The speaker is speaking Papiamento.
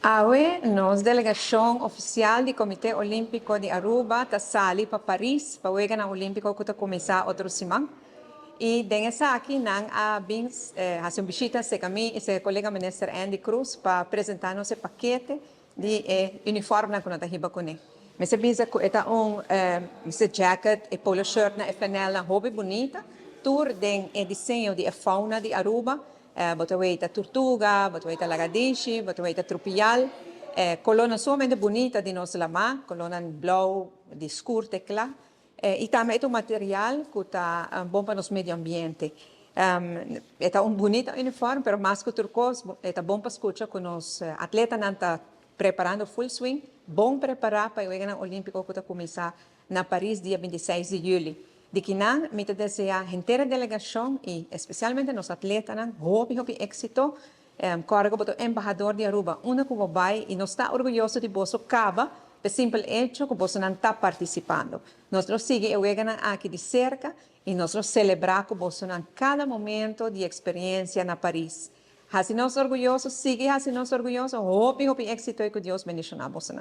Awe, nos delegacion oficial di Comite Olimpico di Aruba ta sali pa Paris pa Weganan Olimpico cu ta cuminsa otro siman. Y den esaki nan a bin haci un bishita cerca mi y su colega Minister Endy Croes pa presenta nos e pakete di e uniformnan cu nan ta hiba cune. Mester bisa cu e ta un jacket, e polo shirt na e flanel hopi bunita, tur den e diseño di e fauna di Aruba. Bo ta weta tortuga, bo ta weta lagadishi, bo ta weta trupial, colornan sumamente bunita di nos lama, colornan blauw, di scur te cla. Y tambe e un material cu ta bon pa nos medio ambiente. E ta un bunita uniform, pero mas cu tur cos, ta bon pa scucha cu nos atletanan ta preparando full swing, bon prepara pa e Weganan Olimpico cu ta cuminsa na Paris dia 26 di juli. Di akinan, mi ta desea henter delegacion y especialmente nos atletanan hopi hopi exito. Corda cu bo ta embahador di Aruba, unda cu bo bay, y nos ta orguyoso di boso caba, e simpel hecho cu boso ta participando. Nos lo sigui e weganan aki di cerca y nos lo celebra cu boso na cada momento di experiencia na Paris. Haci nos orguyoso, sigui haci nos orguyoso, hopi hopi exito y cu Dios bendiciona boso.